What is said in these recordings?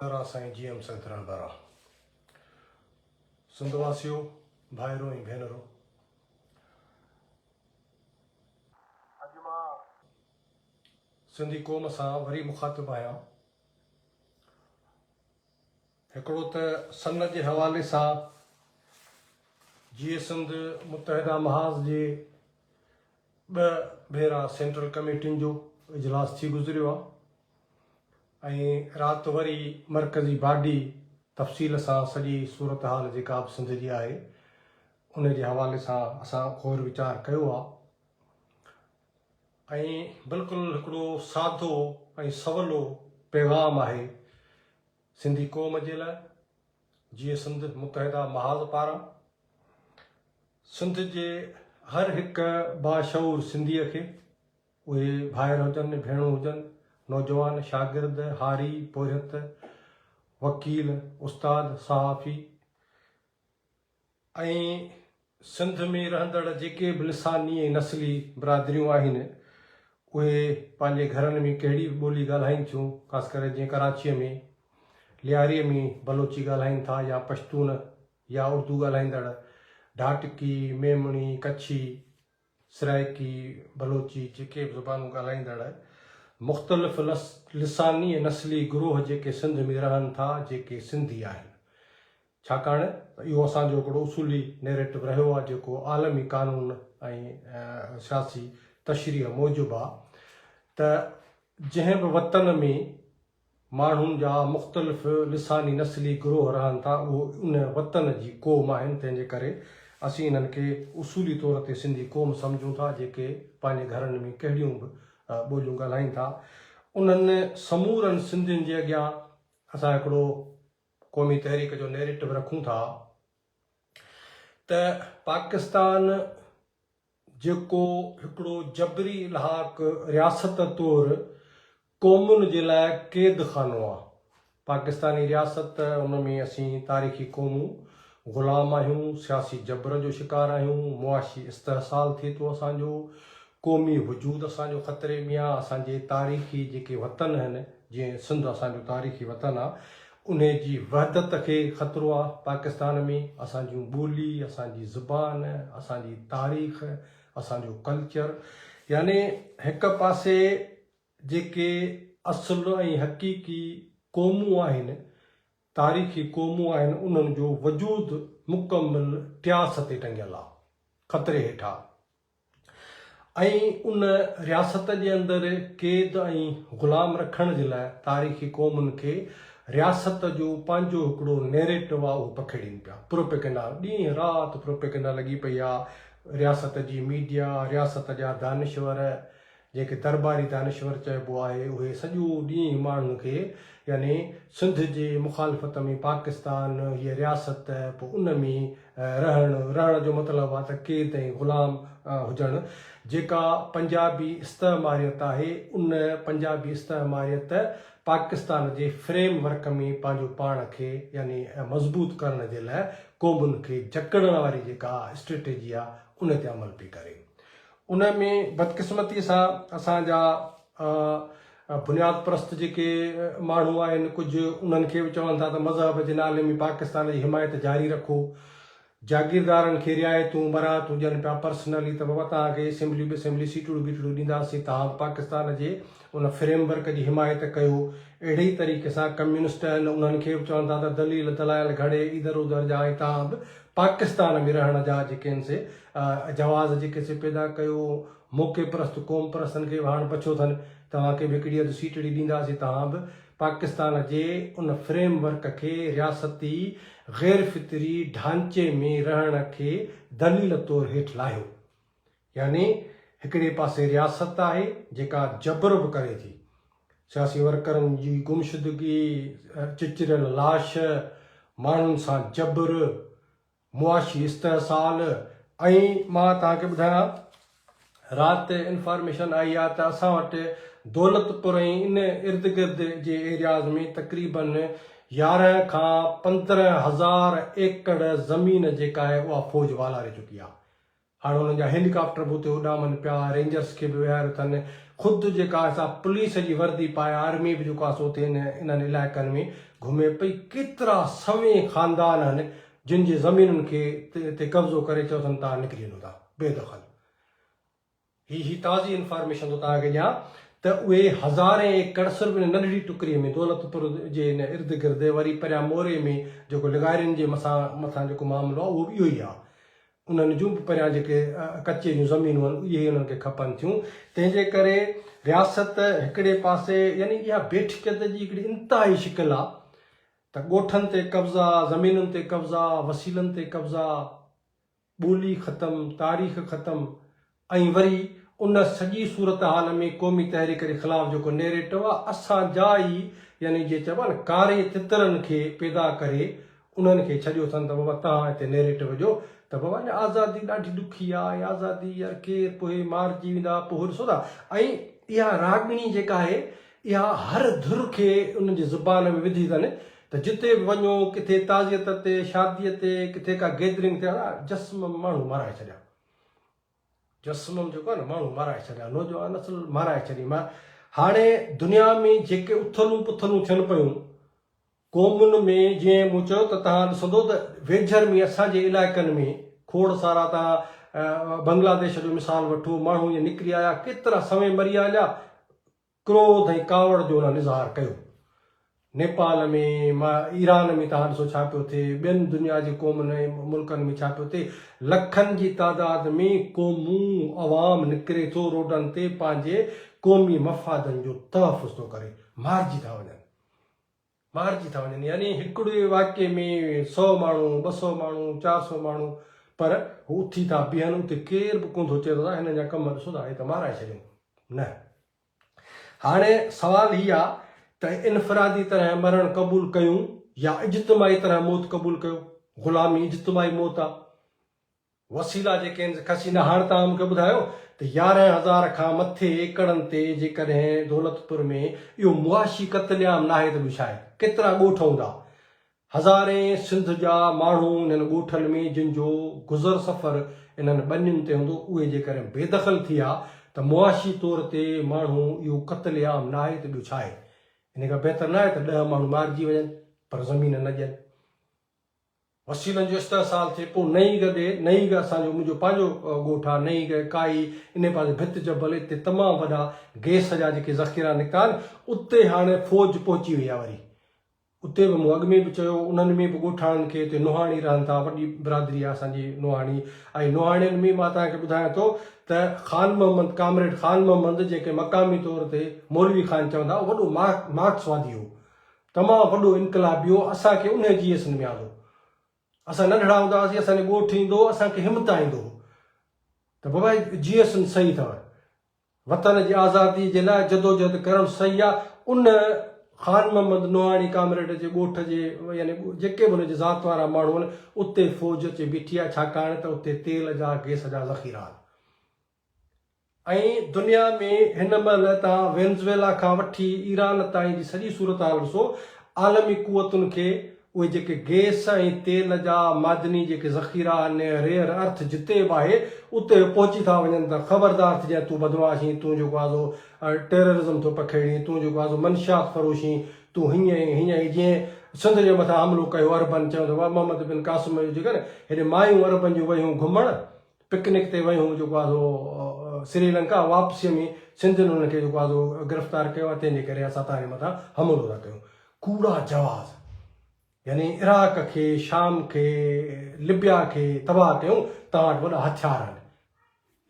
ذرا سائين جي ايم سيد رهبر آ. سنڌ واسيو، ڀائرو ۽ ڀينرو. اڄ مان سنڌي قوم سان وري مخاطب آهيان. هڪڙو ته سن جي حوالي سان جيئي سنڌ متحده محاذ جي ٻه ڀيرا سينٽرل ڪميٽين جو اجلاس ٿي گذريو آهي ۽ رات وري مرڪزي باڊي تفصيل سان سڄي صورتحال جيڪا به سنڌ جي آهي ان جي حوالي سان اسان غور ويچار ڪيو آهي ۽ بلڪل هڪڙو سادو ۽ سولو پيغام آهي سنڌي قوم جي لاء جيئي سنڌ متحده محاذ پاران سنڌ جي هر هڪ باشعور سنڌيء کي، اهي ڀائر هجن، ڀيڻون هجن، نوجوان، شاگرد، هاري، پورهيت، وڪيل، استاد، صحافي ۽ سنڌ ۾ رهندڙ جيڪي به لساني ۽ نسلي برادريون آهن، اهي پنهنجي گهرن ۾ ڪهڙي به ٻولي ڳالهائين ٿيون، خاص ڪري جيئن ڪراچيء ۾ لياريء ۾ بلوچي ڳالهائين ٿا يا پشتون يا اردو ڳالهائيندڙ ڍاٽڪي، ميمڻي، ڪڇي، سرائيڪي، بلوچي جيڪي به زبانون ڳالهائيندڙ مختلف لساني ۽ نسلي گروهه جيڪي سنڌ ۾ رهن ٿا جيڪي سنڌي آهن. ڇاڪاڻ ته اهو اسان جو هڪڙو اصولي نيريٽو رهيو آهي جيڪو عالمي قانون ۽ سياسي تشريح موجب آهي ته جنهن به وطن ۾ ماڻهن جا مختلف لساني نسلي گروهه رهن ٿا اهو ان وطن جي قوم آهن تنهن جي ڪري اسين انهن کي اصولي طور تي سنڌي قوم سمجهون ٿا جيڪي پنهنجي گهرن ۾ ڪهڙيون به ٻوليون ڳالهائين ٿا انهن سمورن سنڌين جي اڳيان اسان هڪڙو قومي تحريڪ جو نيريٽو رکون ٿا ته پاڪستان جيڪو هڪڙو جبري الحاق رياست طور قومن جي لاء قيد خانو آ. پاڪستاني رياست ان ۾ اسين تاريخي قومون غلام آهيون، سياسي جبر جو شڪار آهيون، معاشي استحصال ٿئي ٿو اسان جو، قومي وجود اسان جو خطري ۾ آ، اسان جي تاريخي جيڪي وطن آهن جيئن سنڌ اسان جو تاريخي وطن آ انهي جي وحدت کي خطرو آ پاڪستان ۾ اسان جون ٻولي اسان جي زبان اسان جي تاريخ اسان جو ڪلچر يعني هڪ پاسي جيڪي اصل ۽ حقيقي قومون آهن تاريخي قومون آهن انهن جو وجود مڪمل ٽياس تي ٽنگيل آ خطري هيٺ آ. ۽ ان رياست جي اندر قيد ۽ غلام رکڻ جي لاء تاريخي قومن کي رياست جو پنهنجو هڪڙو نيريٽو آ اهو پکيڙين پيا. پروپيگنڊا ڏينهن رات پروپيگنڊا لڳي پئي آ. رياست جي ميڊيا، رياست جا دانشور جنهن کي درٻاري دانشور چئبو آهي، اهي سڄو ڏينهن ماڻهن کي يعني سنڌ جي مخالفت ۾ پاڪستان، هيء رياست، پوء ان ۾ رهڻ، رهڻ جو مطلب آهي ته قيد ۽ غلام هجڻ، جيڪا پنجابي استعماريت آهي، ان پنجابي استعماريت پاڪستان جي فريم ورڪ ۾ پنهنجو پاڻ کي يعني مضبوط ڪرڻ جي لاء قومن کي جڪڙڻ واري جيڪا اسٽريٽجي آهي، ان تي عمل پئي ڪري. ان ۾ بدقسمتي سان اسان جا بنياد پرست جيڪي ماڻهو آهن ڪجهه انهن کي به چون ٿا ته مذهب جي نالي ۾ پاڪستان جي حمايت جاري رکو. جاگيردارن کي رعايتون مراعتون ڏين پيا پرسنلي ته بابا توهان کي اسيمبليون ٻسيمبلي سيٽڙيون ٻيٽڙيون ڏينداسين توهان به پاڪستان جي ان فريم ورڪ جي حمايت ڪيو. اهڙي ئي طريقي سان ڪميونسٽ آهن انهن کي به چون ٿا ته دليل دلائل گهڙي ايڌر اوڌر جا ۽ توهان به پاڪستان ۾ رهڻ جا جيڪي آهن سي جواز جيڪي سي پيدا ڪيو، موقعي پرست قوم پرستن کي به هاڻ پڇيو اٿن، توهان کي به هڪڙي اڌ سيٽڙي ڏينداسين، توهان به پاڪستان جي ان فريم ورڪ کي رياستي غير فطري ڍانچي ۾ رهڻ کي دليل طور هيٺ لاهيو. يعني هڪڙي پاسي رياست آهي جيڪا جبر به ڪري ٿي، سياسي ورڪرن جي گمشدگي، چچريل لاش، ماڻهن سان جبر، معاشي استحصال ۽ مان توهان کي ٻڌايان رات انفارميشن آئي آهي ته اسان وٽ دولتپور ۽ ان ارد گرد جي ايرياز ۾ تقريبن 11 کان 15 هزار ايڪڙ زمين جيڪا آهي اها فوج والاري چڪي آهي. هاڻ انهن جا هيليڪاپٽر به اتي اڏامن پيا، رينجرس کي به ويهاريو اٿن، خود جيڪا آهي سا پوليس جي وردي پائي آرمي به جيڪو آهي سو اتي انهن علائقن ۾ گهمي پئي، ڪيترا سوين خاندان آهن جن جي زمينن کي تي قبضو ڪري چيو اٿن توهان نڪري وڃو ٿا بي دخل. هي هي تازي انفارميشن ٿو توهان کي ڏيان ته اهي هزارين ايڪڙ صرف ان ننڍڙي ٽڪري ۾ دولتپور جي ان ارد گرد وري پريان موري ۾ جيڪو لغارين جي مٿان جيڪو معاملو آهي اهو به اهو ئي آهي انهن جون به پريان جيڪي ڪچي جون زمينون آهن اهي انهن کي کپن ٿيون تنهن جي ڪري رياست هڪڙي پاسي يعني اها بيٺڪيت جي هڪڙي انتهائي شڪل آهي ته ڳوٺن تي قبضا، زمينن تي قبضا، وسيلن تي قبضا، ٻولي ختم، تاريخ ختم ۽ وري ان سڄي صورتحال ۾ قومي تحريڪ جي خلاف جيڪو نيريٽو آهي اسان جا ئي يعني جيئن چئبو آهي نه ڪاري تترن کي پيدا ڪري انهن کي ڇڏيو اٿن ته بابا توهان هتي نيريٽو وجهو ته بابا اڃا آزادي ڏاڍي ڏکي آ ۽ آزادي يار ڪير پوء مارجي ويندا پوء ڏسو ٿا ۽ اها راڳڻي جيڪا آهي اها هر ڌر کي انهن جي زبان ۾ وڌي اٿن ته جتي به وڃو ڪٿي تعزيت تي شادي تي ڪٿي ڪا گيدرنگ تي اڙا جسمم ماڻهو مارائي ڇڏيا جسمم جيڪو آهي نه ماڻهو مارائي ڇڏيا نوجوان نسل مارائي ڇڏي هاڻي دنيا ۾ جيڪي اٿلون پٿلون ٿين پيون قومن ۾ جيئن مون چيو ته توهان ڏسندو ته ويجهر ۾ اسان جي علائقن ۾ کوڙ سارا توهان بنگلاديش جو مثال وٺو ماڻهو ائين نڪري آيا ڪيترا سوين مري آيا ڪروڌ ۽ ڪاوڙ جو انهن اظهار ڪيو نيپال ۾ ايران ۾ توهان ڏسو ڇا پيو ٿئي ٻين دنيا جي قومن ۽ ملڪن ۾ ڇا پيو ٿئي لکن جي تعداد ۾ قومون عوام نڪري ٿو روڊن تي پنهنجي قومي مفادن جو تحفظ ٿو ڪري مارجي ٿا وڃن. مارجي ٿا وڃن يعني هڪڙي واقعي ۾ سئو ماڻهو، 200 ماڻهو، 400 ماڻهو پر هو اٿي ٿا بيهن اتي ڪير به ڪونه ٿو چئي ته هنن جا ڪم ڏسو ٿا هي ته مارائي ڇڏيون نه هاڻي سوال هي آ ته انفرادي طرح مرڻ قبول ڪيون يا اجتماعي طرح موت قبول ڪيو غلامي اجتماعي موت آ. وسيلا جيڪي آهن سي کسي نه هاڻ توهان مون کي ٻڌايو ته 11,000 کان مٿي ايڪڙن تي جيڪڏهن دولتپور ۾ اهو معاشي قتل عام ناهي ته ٻيو ڇا آهي؟ ڪيترا ڳوٺ هوندا؟ هزارين سنڌ جا ماڻهو انهن ڳوٺن ۾ جن جو گذر سفر انهن ٻنين تي هوندو اهي جيڪڏهن بيدخل ٿي ها ته معاشي طور تي ماڻهو اهو قتل عام ناهي ته ٻيو ڇا آهي؟ ان کان بهتر ناهي ته ڏهه ماڻهو مارجي وڃن پر زمين نه ڏين. وسيلن جو استحصال ٿئي پوء نئين گڏي نئين ڳ اسان جو منهنجو پنهنجو ڳوٺ آ نئين ڳ ڪائي انهي پاسي ڀت جبل اتي تمام وڏا گئس جا جيڪي ذخيرا نڪتا آهن اتي هاڻي فوج پهچي وئي آ وري اتي به مون اڳ ۾ به چيو انهن ۾ به ڳوٺاڻن کي اتي نوحاڻي رهن ٿا وڏي برادري آ اسان جي نوحاڻي ۽ نوحاڻين ۾ مان توهان کي ٻڌايان ٿو ته خان محمد ڪامريڊ خان محمد جنهن کي مقامي طور تي مولوي خان چوندا هئا وڏو مارڪسوادي هو تمام وڏو انقلابي هو، اسان کي انهيء جي ايسن ۾ آندو. اسان ننڍڙا هوندا هئاسين، اسان جي ڳوٺ ايندو هو، اسان کي همتائيندو هو ته بابا جي ايسن صحيح اٿو، وطن جي آزاديء جي لاء جدوجهد ڪرڻ صحيح آهي. ان خان محمد نوحاڻي ڪامريڊ جي ڳوٺ جي يعني جيڪي به ان جي ذات وارا ماڻهو آهن، اتي فوج اچي بيٺي آهي، ڇاڪاڻ ته اتي تيل جا، گئس جا ذخيرا آهن. ۽ دنيا ۾ هن مهل توهان وينزويلا کان وٺي ايران تائين جي سڄي صورتحال ڏسو، عالمي قوتن کي اهي جيڪي گئس ۽ تيل جا معدني جيڪي ذخيرا آهن، ريئر ارٿ جتي به آهي اتي اهي پهچي ٿا وڃن ته خبردار ٿجانء تون بدمعاش آهين، تون جيڪو آهي سو ٽيررزم ٿو پکيڙين، تون جيڪو آهي سو منشيات فروش آهين، تون هيئن آهين هيئن آهين جيئن سنڌ جي مٿان حملو ڪيو عربن چيو ته محمد بن قاسم جو جيڪر هيڏي مايون عربن جون ويون گهمڻ پڪنڪ تي ويون جيڪو آهي سو سري لنڪا واپسيء ۾ سنڌين انهن کي جيڪو آهي سو گرفتار ڪيو آهي تنهن جي ڪري اسان توهان جي مٿان حملو ٿا ڪيون ڪوڙا جواز يعني عراق کي شام کي لبيا کي تباهه ڪيون توهان وٽ وڏا هٿيار آهن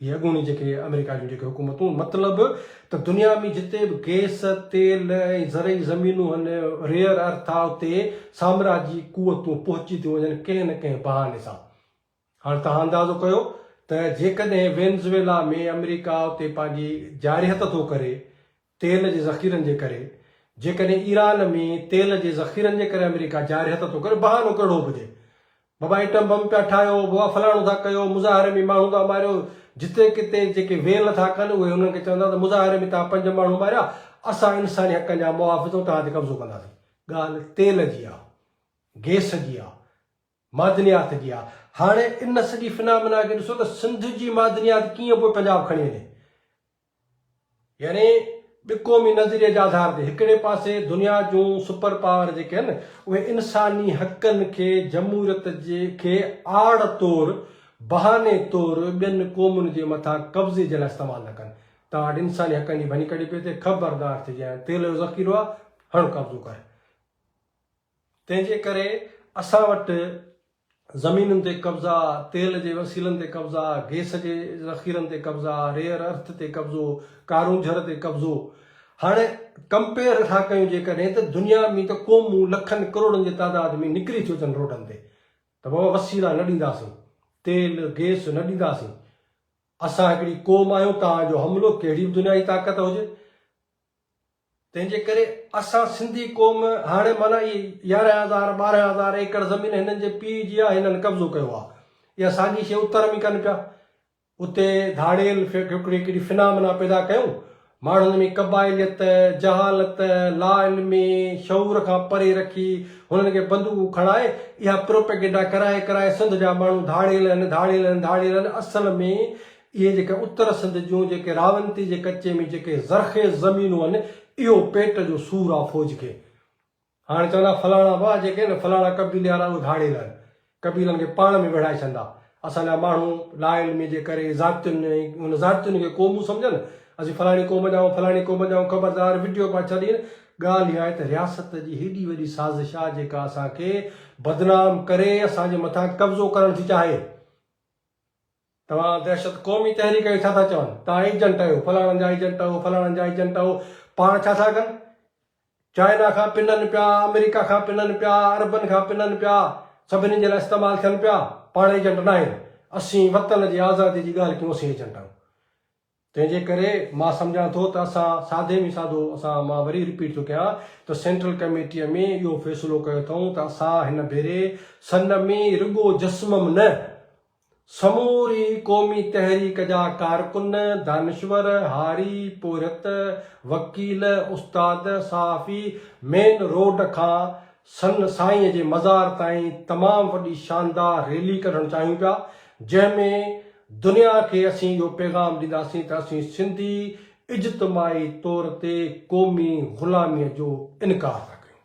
هي اڳوڻي جيڪي آمريڪا جون جيڪي حڪومتون مطلب ته دنيا ۾ جتي به گئس تيل ۽ زرعي زمينون آهن ريئر ارٿ آهي اتي سامراجي قوتون پهچي ٿيون وڃن ڪنهن نه ڪنهن بهاني سان هاڻ توهان اندازو ڪيو ته جيڪڏهن وينزويلا ۾ آمريڪا اتي پنهنجي جارحيت ٿو ڪري تيل جي ذخيرن جي ڪري، جيڪڏهن ايران ۾ تيل جي ذخيرن جي ڪري آمريڪا جارحيت ٿو ڪري، بهانو ڪهڙو به هجي، بابا ايٽم بم پيا ٺاهيو، بابا فلاڻو ٿا ڪيو، مظاهري ۾ ماڻهو ٿا ماريو، جتي ڪٿي جيڪي ويل ٿا ڪن اهي انهن کي چوندا ته مظاهري ۾ توهان پنج ماڻهو ماريا، اسان انساني حقن جا محافظ آهيون، توهان تي قبضو ڪنداسين. ڳالهه تيل جي آ، گئس جي آ، معدنيات جي آ. هاڻي ان سڄي فنامنا کي ڏسو ته سنڌ جي معدنيات ڪيئن پوء پنجاب کڻي وڃي. يعني ٻه قومي نظريي جي آڌار تي هڪڙي پاسي دنيا جون سپر پاور جيڪي آهن اهي انساني حقن کي جمهوريت جي کي آڙ طور بهاني طور ٻين قومن جي مٿان قبضي جي لاء استعمال نه ڪن. توهان وٽ انساني حقن جي ڀڃڪڙي پئي ٿئي خبردار ٿجانء تيل جو ذخيرو آهي هڻ قبضو ڪر. تنهن جي ڪري اسان وٽ زمينن تي قبضا، تيل جي وسيلن تي قبضا، گئس جي ذخيرن تي قبضا، ريئر ارٿ تي قبضو، ڪارونجهر تي قبضو. هاڻي ڪمپيئر ٿا ڪيون جيڪڏهن ته دنيا ۾ ته قومون لکن ڪروڙن جي تعداد ۾ نڪري ٿيون اچن روڊن تي ته بابا وسيلا نه ڏينداسين، تيل، گئس نه ڏينداسين. اسان هڪڙي قوم آهيون توهان جو حملو ڪهڙي به دنيا جي طاقت هجي. تنهن جي ڪري اسان سنڌي قوم هاڻي معنيٰ اهي 11 هزار 12 هزار ايڪڙ زمين هنن جي پيء جي آهي هنن قبضو ڪيو آهي. اها ساڳي شيء اتر ۾ ڪن پيا. اتي ڌاڙيل هڪڙي هڪڙي فنامنا پيدا ڪيون. ماڻهن ۾ قبائليت، جهالت، لاعلمي، شعور کان پري رکي هنن کي بندوقون کڻائي اها پروپيگنڊا ڪرائي ڪرائي سنڌ جا ماڻهو ڌاڙيل آهن ڌاڙيل آهن ڌاڙيل آهن اصل ۾ اهي جيڪي اتر سنڌ جون جيڪي راونتي جي ڪچي ۾ جيڪي زرخيز زمينون آهن اهو پيٽ جو سور آ فوج کي. هاڻي چوندا فلاڻا واهه جيڪي آهن فلاڻا قبيلي وارا اهي ڌاڙيل آهن. قبيلن کي پاڻ ۾ وڙهائي ڇڏندا. اسان جا ماڻهو لاعلمي جي ڪري ذاتين ۽ ان ذاتين کي قومون سمجهن. اسين فلاڻي قوم جا آهيون فلاڻي قوم جا آهيون خبردار وڊيو پيا ڇڏين. ڳالهه اها آهي ته رياست جي هيڏي وڏي سازش آ جيڪا اسان کي بدنام ڪري اسان جي مٿان قبضو ڪرڻ ٿي چاهي. توهان دهشت قومي تحريڪ کي ڇا ٿا چون؟ توهان ايجنٽ آهيو، فلاڻن جا ايجنٽ آهيو، فلاڻن جا ايجنٽ آهيو، پاڻ ڇا ٿا ڪن؟ چائنا کان پنن پيا، آمريڪا کان پنن پيا، عربن کان پنن پيا، سڀني جي لاء استعمال ٿين پيا، پاڻ ايجنٽ ناهن. اسين وطن جي آزادي جي ڳالهه ڪيون اسين ايجنٽ آهيون. تنهن جي ڪري مان سمجهان ٿو ته اسان سادي ۾ سادو اسان مان وري رپيٽ ٿو ڪيان ته سينٽرل ڪميٽيء ۾ اهو فيصلو ڪيو اٿئون ته اسان هن ڀيري سن ۾ رڳو جسمم نه سموري قومي تحريڪ جا ڪارڪن، دانشور، هاري، پورهيت، وڪيل، استاد، صحافي مين روڊ کان سن سائينء جي مزار تائين تمام وڏي شاندار ريلي ڪڍڻ چاهيون پيا جنهن ۾ دنيا کي اسين اهو پيغام ڏينداسين ته اسين سنڌي اجتماعي طور تي قومي غلاميء جو انڪار ٿا ڪيون.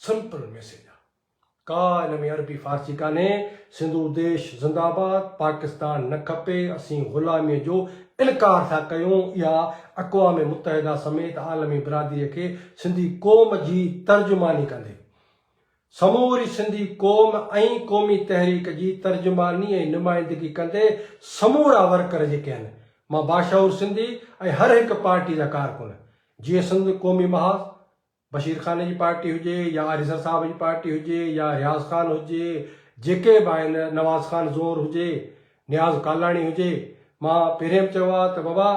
سمپل ميسيج آ. ڪا ان ۾ عربي فارسي ڪانهي. سنڌو ديش زنده آباد، پاڪستان نه کپي، اسين غلاميء جو انڪار ٿا ڪيون. اها اقوام متحده سميت عالمي برادريء کي سنڌي قوم جي ترجماني ڪندي سموري سنڌي قوم ۽ قومي تحريڪ جي ترجماني ۽ نمائندگي ڪندي سمورا ورڪر جيڪي آهن مان باشعور سنڌي ۽ هر هڪ پارٽي جا ڪارڪن جيئي سنڌ قومي محاذ بشير خان جي پارٽي هجي يا آريسر صاحب جي پارٽي هجي يا رياض خان هجي جيڪي به آهن نواز خان زور هجي نياز ڪالاڻي هجي مان پهرين به چيو آهي ته بابا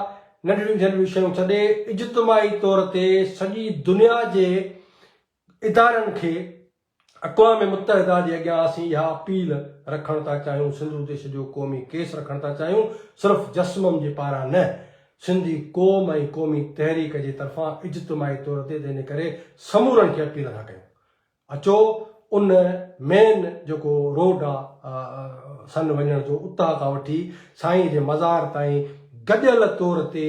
ننڍڙيون ننڍڙيون شيون ڇڏي اجتماعي طور تي سڄي دنيا جي ادارن کي اقوام متحده جي اڳيان اسين اها اپيل رکڻ ٿا چاهيون، سنڌو ديش جو قومي ڪيس رکڻ ٿا چاهيون، صرف جسمم جي پاران نه، سنڌي قوم ۽ قومي تحريڪ جي طرفان اجتماعي طور تي تنهنجي ڪري سمورن کي اپيل ٿا ڪيون اچو ان مين جيڪو روڊ آ سن وڃڻ جو اتان کان وٺي سائين جي مزار تائين گڏيل طور تي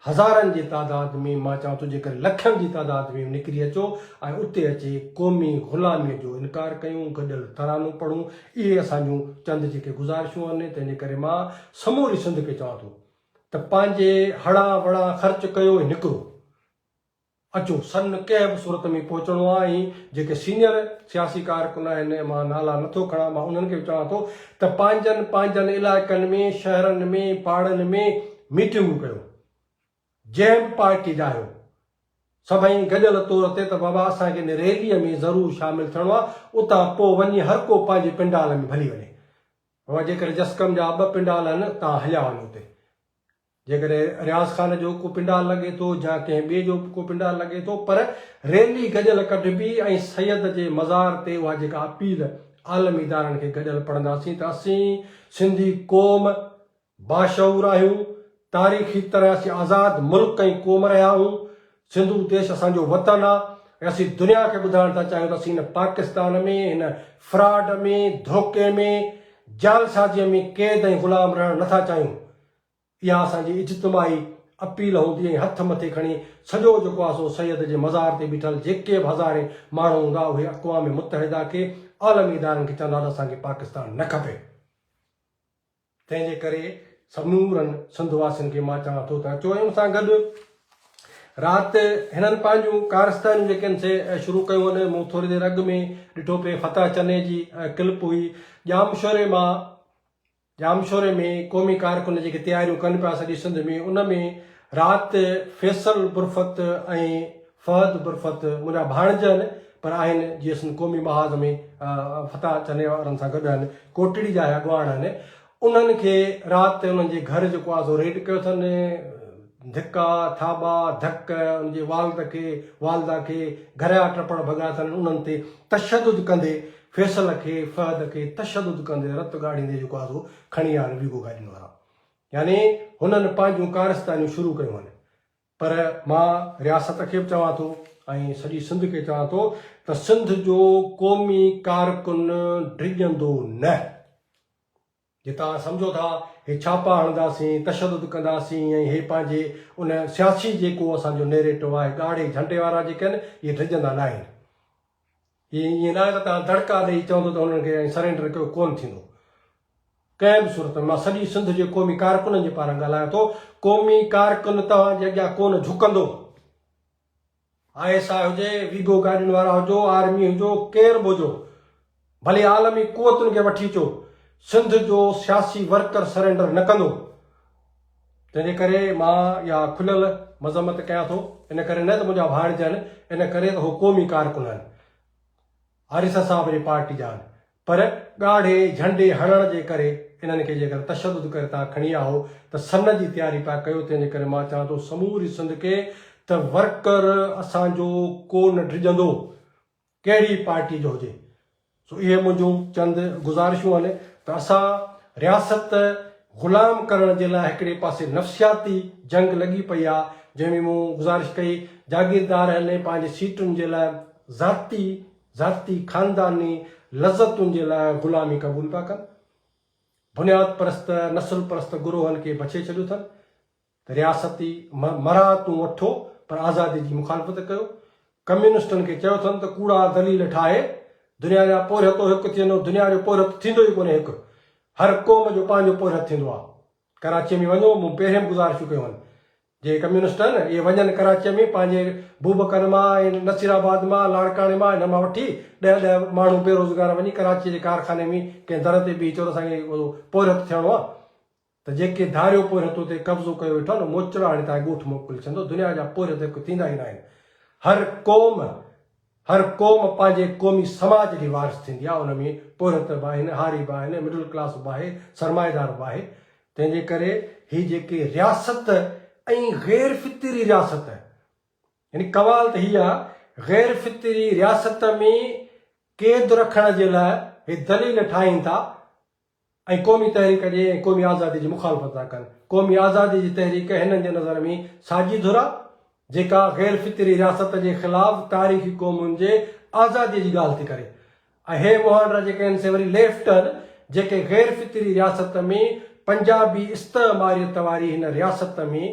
هزارن جي تعداد ۾ مان چوان ٿو جيڪر لکن جي تعداد ۾ نڪري اچو ۽ اتي اچي قومي غلامي جو انڪار ڪيون گڏيل ترانو پڙهون اهي اسان جون چند جيڪي گذارشون آهن تنهن جي ڪري مان سموري سنڌ کي چوان ٿو ته پنهنجي هڙان وڙان خرچ ڪيو ۽ نڪرو. اچو سن ڪنهن به صورت ۾ پهچڻو آ ۽ جيڪي سينئر سياسي ڪارڪن آهن مان نالا نٿو کڻان مان انهن کي به چوان ٿو ته پنهنجن پنهنجن علائقن ۾ شهرن ۾ پاڙن ۾ ميٽنگون ڪيو جنهن به پارٽي جا آهيو سڀئي گڏيل طور تي ته بابا اسان کي ان ريلي ۾ ضرور شامل ٿيڻو آ اتان پوء وڃي هر ڪو پنهنجي پنڊال ۾ ڀلي وڃي بابا جيڪڏهن جسقم جا ٻه پنڊال آهن تان هليا وڃو اتي. جيڪڏهن رياض خان جو ڪو پنڊال لڳي ٿو يا ڪنهن ٻئي جو ڪو پنڊال لڳي ٿو پر ريلي گڏيل ڪڍبي ۽ سيد جي مزار تي اها جيڪا اپيل عالمي ادارن کي گڏيل پڙهنداسين ته اسين سنڌي قوم باشعور آهيون تاريخي طرح اسين آزاد ملڪ ۽ قوم رهيا آهيون سنڌو ديش اسان جو وطن آ. ۽ اسين دنيا کي ٻڌائڻ ٿا چاهيون ته اسين هن پاڪستان ۾ هن فراڊ ۾ ڌوڪي ۾ جعلسازيء ۾ قيد ۽ غلام رهڻ نه ٿا چاهيون. اها اسان جي اجتماعي اپيل هوندي ۽ هٿ مٿي کڻي سڄو جيڪو آهي سو سيد جي مزار تي بيٺل جيڪي به هزارين ماڻهو هوندا اهي اقوام متحده کي عالمي ادارن کي چوندا ته اسان کي پاڪستان نه کپي. تنهن جي ڪري سمورن سنڌ واسين کي مان چوان ٿو ته اچو ۽ ان سان گڏ رات هنن پنهنجون ڪارستانيون جيڪي آهن سي شروع ڪيون آهن. مون ٿوري دير اڳ ۾ ڏٺو پئي فتح چني جي ڪلپ هئي ڄامشوري مان ڄامشوري ۾ قومي ڪارڪن جيڪي تياريون ڪن پيا سڄي سنڌ ۾ ان ۾ رات فيصل برفت ۽ فهد برفت منهنجا ڀاڻج آهن پر آهن جي سنڌ قومي محاذ ۾ فتح چني وارن سان گڏ آهن ڪوٽڙي جا اڳواڻ آهن انهن کي رات انهن جي گهر جيڪو آهي سو ريڊ ڪيو اٿن ڌڪا ٿاٻا ڌڪ ان جي والد کي والده کي گهر جا ٽپڙ ڀڳا اٿن انهن تي تشدد ڪندي فيصل کي فهد کي تشدد ڪندي رت ڳاڙيندي جيڪو آهي سو کڻي آيا آهن ويگو گاڏين وارا يعني هنن پنهنجون ڪارستانيون شروع ڪيون آهن پر مان رياست کي به چوان ٿو ۽ سڄي سنڌ کي چوان ٿو ته سنڌ جو قومي ڪارڪن ڊڄندو نه. جي توهان سمجهو ٿا هي ڇاپا هڻنداسين، تشدد ڪنداسين ۽ هي پنهنجي ان سياسي جيڪو اسان جو نيريٽو آهي ڳاڙهي جهنڊي وارا جيڪي آهن اهي ڊڄندا ناهن. هي ائين ناهي ته توهان دڙڪا ڏئي چوندو ته انهن کي ۽ سرينڊر ڪيو ڪونه ٿيندو. ڪنهن به صورت ۾ مان سڄي سنڌ جي قومي ڪارڪنن جي پاران ڳالهايان ٿو قومي ڪارڪن توهان جي اڳيان ڪونه جهڪندو. I S I هجي، ويگو گاڏين وارا هجو، آرمي هجو، ڪير به هجو، ڀلي عالمي قوتن کي وٺي اچو، سنڌ جو سياسي ورڪر سرينڊر نه ڪندو. تنهن جي ڪري مان اها کليل مذمت ڪيان ٿو، ان ڪري نه ته منهنجا ڀاڻيجا آهن، ان ڪري ته هو قومي ڪارڪن آهن. آريسر صاحب جي پارٽي جا آهن پر ڳاڙهي جهنڊي هڻڻ جي ڪري انهن کي جيڪر تشدد ڪري توهان کڻي آئو ته سن جي تياري پيا ڪيو تنهن جي ڪري مان چوان ٿو سموري سنڌ کي ته ورڪر اسان جو ڪو نه ڊڄندو ڪهڙي پارٽي جو هجي سو اهي منهنجون چند گذارشون آهن ته اسان رياست غلام ڪرڻ جي لاء هڪڙي پاسي نفسياتي جنگ لڳي پئي آهي جنهن ۾ مون گذارش ڪئي جاگيردار آهن پنهنجي سيٽن جي لاء ذاتي ذاتي خانداني لذتن جي لاء غلامي قبول پيا ڪن. بنياد پرست نسل پرست گروهن کي بڇي ڇڏيو اٿن ته رياستي مراعتون وٺو پر آزادي جي مخالفت ڪيو. ڪميونسٽن کي چيو اٿن ته ڪوڙا دليل ٺاهي دنيا جا پورهيتو هڪ ٿي وڃو دنيا جو پورهيت ٿيندو ئي ڪونهي هڪ هر قوم جو پنهنجو پورهيت ٿيندو آهي. ڪراچيء ۾ وڃو مون پهرين به گذارشون ڪيون آهن جيڪي ڪميونسٽ آهن اهي وڃن ڪراچيء ۾ پنهنجي بوبڪن مان ۽ نصير آباد مان لاڙڪاڻي مان انهن مان وٺي ڏهه ڏهه ماڻهو بيروزگار وڃي ڪراچيء جي ڪارخاني ۾ ڪنهن در تي بيهي چئو ته اسان کي پورهيت ٿيڻو آهي ته جيڪي ڌاريو پورهيت اتي قبضو ڪيو ويٺو آهي نه موچڙا هڻي توهان کي ڳوٺ موڪلي ڇڏندو دنيا جا پورهيت هڪ ٿيندا ئي ناهن هر قوم هر قوم پنهنجي قومي سماج جي وارث ٿيندي آهي، ان ۾ پورهيت به آهن، هاري به آهن، مڊل ڪلاس به آهي، سرمائيدار به آهي، تنهن جي ڪري هي جيڪي رياست ۽ غير فطري رياست يعني ڪمال ته هي آهي غير فطري رياست ۾ قيد رکڻ جي لاء هي دليل ٺاهين ٿا ۽ قومي تحريڪ جي ۽ قومي آزادي جي مخالفت ٿا ڪن. قومي آزادي جي تحريڪ هنن جي نظر ۾ ساڄي ڌر آ، جيڪا غير فطري رياست جي خلاف تاريخي قومن جي آزادي جي ڳالهه ٿي ڪري ۽ هي مهانڊا جيڪي آهن سي وري ليفٽ آهن، جيڪي غير فطري رياست ۾ پنجابي استعماريت واري هن رياست ۾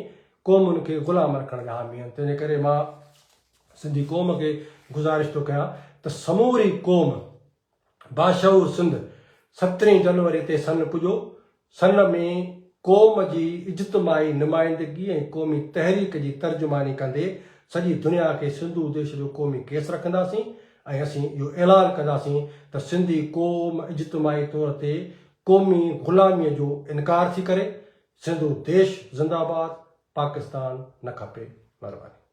قومن کي غلام رکڻ جا حامي آهن. تنهنجي ڪري مان سنڌي قوم کي گذارش ٿو ڪيان ته سموري قوم باشعور سنڌ سترهين جنوري تي سن پڄو، سن ۾ قوم جي اجتماعي نمائندگي ۽ قومي تحريڪ جي ترجماني ڪندي سڄي دنيا کي سنڌو ديش جو قومي ڪيس رکنداسين ۽ اسين اهو اعلان ڪنداسين ته سنڌي قوم اجتماعي طور تي قومي غلامي جو انڪار ٿي ڪري، سنڌو ديش زنده آباد، پاڪستان نه کپي. مھرباني.